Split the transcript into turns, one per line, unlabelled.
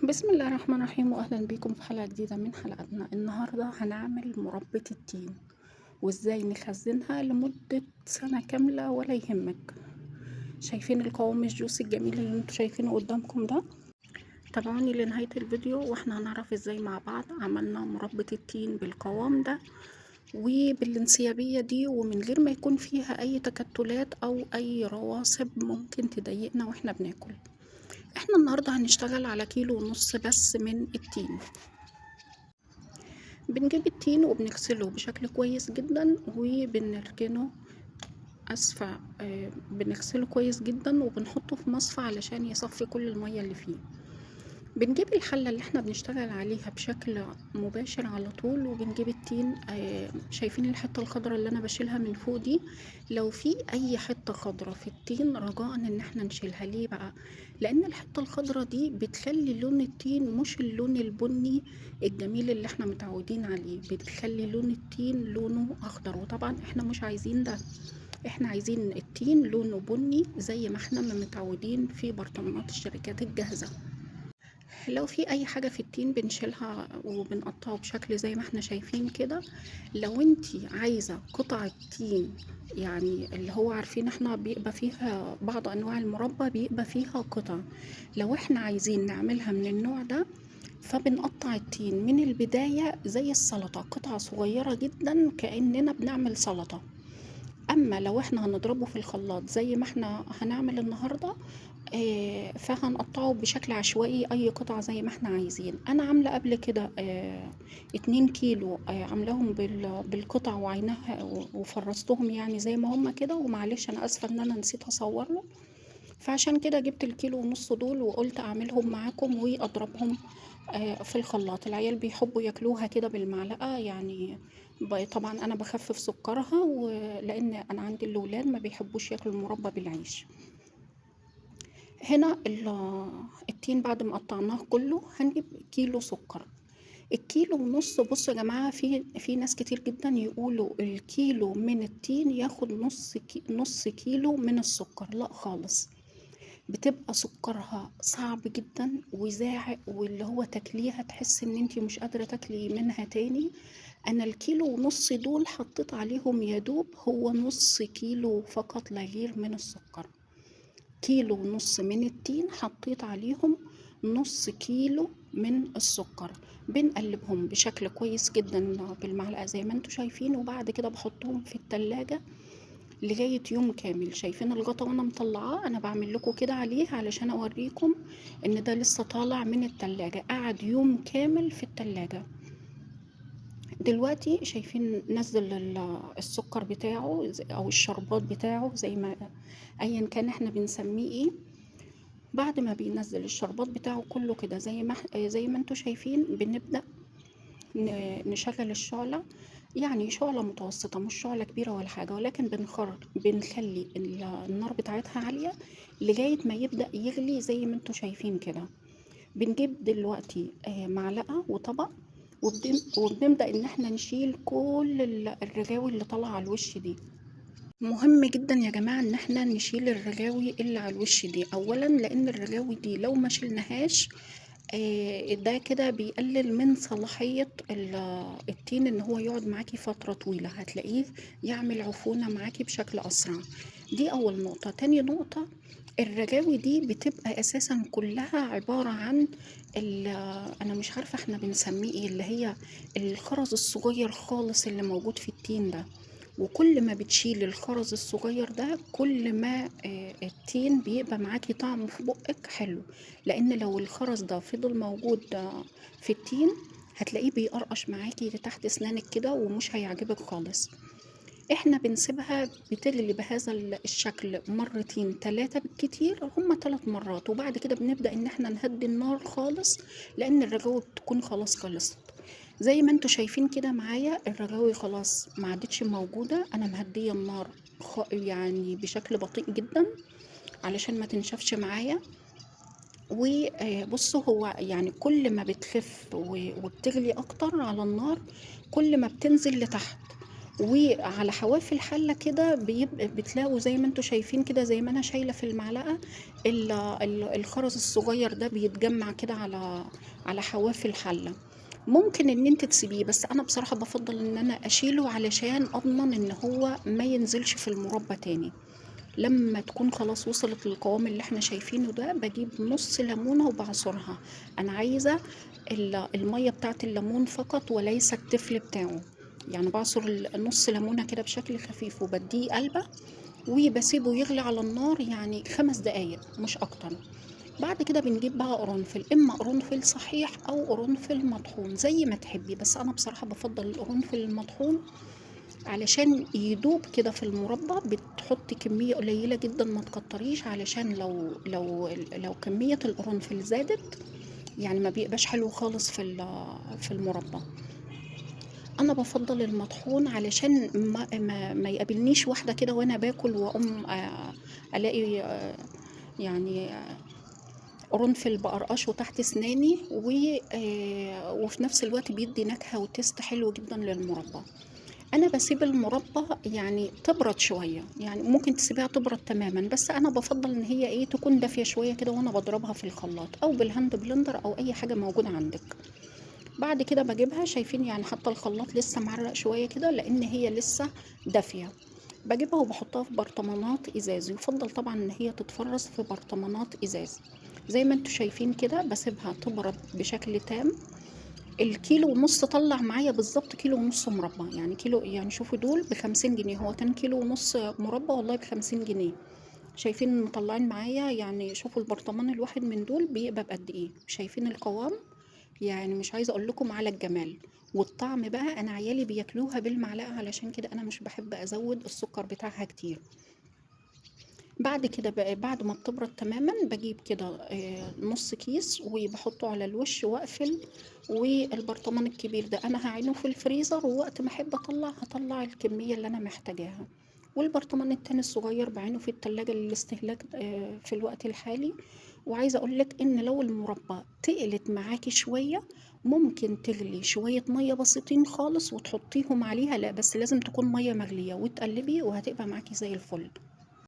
بسم الله الرحمن الرحيم، واهلا بيكم في حلقة جديدة من حلقاتنا. النهاردة هنعمل مربى التين وازاي نخزنها لمدة سنة كاملة ولا يهمك. شايفين القوام الجوسي الجميل اللي انتوا شايفينه قدامكم ده؟ تابعوني لنهاية الفيديو واحنا هنعرف ازاي مع بعض عملنا مربى التين بالقوام ده وبالانسيابية دي، ومن غير ما يكون فيها اي تكتلات او اي رواسب ممكن تضايقنا واحنا بناكل. احنا النهاردة هنشتغل على 1.5 كيلو بس من التين. بنجيب التين وبنغسله بشكل كويس جدا وبنركنه اسفة، بنغسله كويس جدا وبنحطه في مصفى علشان يصفي كل المية اللي فيه. بنجيب الحلة اللي احنا بنشتغل عليها بشكل مباشر على طول وبنجيب التين. شايفين الحتة الخضراء اللي انا بشيلها من فوق دي؟ لو في اي حتة خضراء في التين رجاء ان احنا نشيلها. ليه بقى؟ لان الحتة الخضراء دي بتخلي لون التين مش اللون البني الجميل اللي احنا متعودين عليه، بتخلي لون التين لونه اخضر، وطبعا احنا مش عايزين ده، احنا عايزين التين لونه بني زي ما احنا ما متعودين في برطمانات الشركات الجاهزة. لو في اي حاجة في التين بنشيلها وبنقطعه بشكل زي ما احنا شايفين كده. لو انتي عايزة قطعة تين، يعني اللي هو عارفين احنا بيبقى فيها بعض انواع المربى بيبقى فيها قطع، لو احنا عايزين نعملها من النوع ده فبنقطع التين من البداية زي السلطة، قطعة صغيرة جدا كأننا بنعمل سلطة. اما لو احنا هنضربه في الخلاط زي ما احنا هنعمل النهاردة، فهنقطعه بشكل عشوائي اي قطعة زي ما احنا عايزين. انا عاملة قبل كده 2 كيلو، عاملاهم بالقطع وعيناها وفرزتهم يعني زي ما هما كده، ومعلش انا اسفة ان انا نسيت اصور له، فعشان كده جبت 1.5 كيلو دول وقلت اعملهم معاكم واضربهم في الخلاط. العيال بيحبوا ياكلوها كده بالمعلقة، طبعا انا بخفف سكرها، ولان انا عندي الاولاد ما بيحبوش ياكلوا المربى بالعيش. هنا التين بعد ما قطعناه كله هنجيب كيلو سكر. 1.5 كيلو، بصوا يا جماعة، في ناس كتير جدا يقولوا الكيلو من التين ياخد نص كيلو من السكر. لا خالص، بتبقى سكرها صعب جدا وزاعق، واللي هو تاكليها تحس ان انتي مش قادرة تاكلي منها تاني. انا 1.5 كيلو دول حطيت عليهم يا دوب هو نص كيلو فقط لا غير من السكر. 1.5 كيلو من التين حطيت عليهم نص كيلو من السكر. بنقلبهم بشكل كويس جدا بالمعلقة زي ما انتوا شايفين، وبعد كده بحطهم في التلاجة لغاية يوم كامل. شايفين الغطا وانا مطلعاه؟ انا بعمل لكم كده عليه علشان اوريكم ان ده لسه طالع من التلاجة، قعد يوم كامل في التلاجة. دلوقتي شايفين نزل السكر بتاعه او الشربات بتاعه زي ما ايا كان احنا بنسميه ايه. بعد ما بينزل الشربات بتاعه كله كده زي ما انتوا شايفين، بنبدأ نشغل الشعلة، يعني شعلة متوسطة مش شعلة كبيرة ولا حاجة، ولكن بنخلي النار بتاعتها عالية لغاية ما يبدأ يغلي زي ما انتوا شايفين كده. بنجيب دلوقتي معلقة وطبق، وبنبدأ ان احنا نشيل كل الرغاوي اللي طالعة على الوش دي. مهم جدا يا جماعة ان احنا نشيل الرغاوي اللي على الوش دي، اولا لان الرغاوي دي لو ما شلناهاش، ده كده بيقلل من صلاحية التين ان هو يقعد معاكي فترة طويلة، هتلاقيه يعمل عفونة معاكي بشكل اسرع. دي اول نقطة. تاني نقطة، الرغاوي دي بتبقى اساسا كلها عبارة عن انا مش عارفة احنا بنسميه ايه، اللي هي الخرز الصغير خالص اللي موجود في التين ده. وكل ما بتشيل الخرز الصغير ده كل ما التين بيبقى معاكي طعمه في بقك حلو، لان لو الخرز ده فضل موجود في التين هتلاقيه بيقرقش معاكي تحت اسنانك كده ومش هيعجبك خالص. احنا بنسيبها بتغلي بهذا الشكل مرتين 3 بالكتير، هما 3 مرات، وبعد كده بنبدأ ان احنا نهدي النار خالص لان الرغاوي بتكون خلاص خلصت. زي ما انتوا شايفين كده معايا الرغاوي خلاص ما عادتش موجودة، انا مهدية النار بشكل بطيء جدا علشان ما تنشفش معايا. وبصوا هو كل ما بتخف وبتغلي اكتر على النار كل ما بتنزل لتحت، وعلى حواف الحلة كده بيبقى بتلاقوا زي ما انتوا شايفين كده، زي ما انا شايلة في المعلقة الخرز الصغير ده بيتجمع كده على حواف الحلة. ممكن ان انت تسيبيه، بس انا بصراحة بفضل ان انا اشيله علشان اضمن ان هو ما ينزلش في المربى تاني. لما تكون خلاص وصلت للقوام اللي احنا شايفينه ده، بجيب نص ليمونة وبعصرها. انا عايزة المية بتاعت الليمون فقط وليس التفل بتاعه، يعني بعصر نص ليمونة كده بشكل خفيف وبديه قلبة، وبسيبه يغلي على النار يعني 5 دقايق مش اكتر. بعد كده بنجيب بقى قرنفل، اما قرنفل صحيح او قرنفل مطحون زي ما تحبي، بس انا بصراحة بفضل القرنفل المطحون علشان يدوب كده في المربى. بتحطي كمية قليلة جدا ما تكتريش، علشان لو كمية القرنفل زادت يعني ما بيبقاش حلو خالص في المربى. انا بفضل المطحون علشان ما يقابلنيش واحدة كده وانا باكل واقوم الاقي قرنفل بقرقشه تحت اسناني، وفي نفس الوقت بيدي نكهة وتيست حلو جدا للمربى. انا بسيب المربى تبرد شوية، يعني ممكن تسيبيها تبرد تماما، بس انا بفضل ان هي تكون دافية شوية كده وانا بضربها في الخلاط او بال hand blender او اي حاجة موجودة عندك. بعد كده بجيبها، شايفين حتى الخلاط لسه معرق شوية كده لان هي لسه دافية. بجيبها وبحطها في برطمانات ازاز، يفضل طبعا ان هي تتفرز في برطمانات ازاز زي ما انتوا شايفين كده. بسيبها تبرد بشكل تام. الكيلو ونص طلع معايا بالظبط كيلو ونص مربى، يعني كيلو، يعني شوفوا دول ب50 جنيه، هو كان كيلو ونص مربى والله ب50 جنيه. شايفين مطلعين معايا، شوفوا البرطمان الواحد من دول بيبقى بقد ايه، شايفين القوام؟ مش عايزه اقول لكم على الجمال والطعم بقى. انا عيالي بياكلوها بالمعلقه، علشان كده انا مش بحب ازود السكر بتاعها كتير. بعد كده بقى، بعد ما بتبرد تماما بجيب كده، نص كيس وبحطه على الوش واقفل. والبرطمان الكبير ده انا هعينه في الفريزر، ووقت ما احب اطلع هطلع الكمية اللي انا محتاجاها. والبرطمان التاني الصغير بعينه في التلاجة للاستهلاك، في الوقت الحالي. وعايزة اقولك ان لو المربى تقلت معاكي شوية ممكن تغلي شوية مية بسيطين خالص وتحطيهم عليها، لا بس لازم تكون مية مغلية، وتقلبي وهتبقى معاكي زي الفل.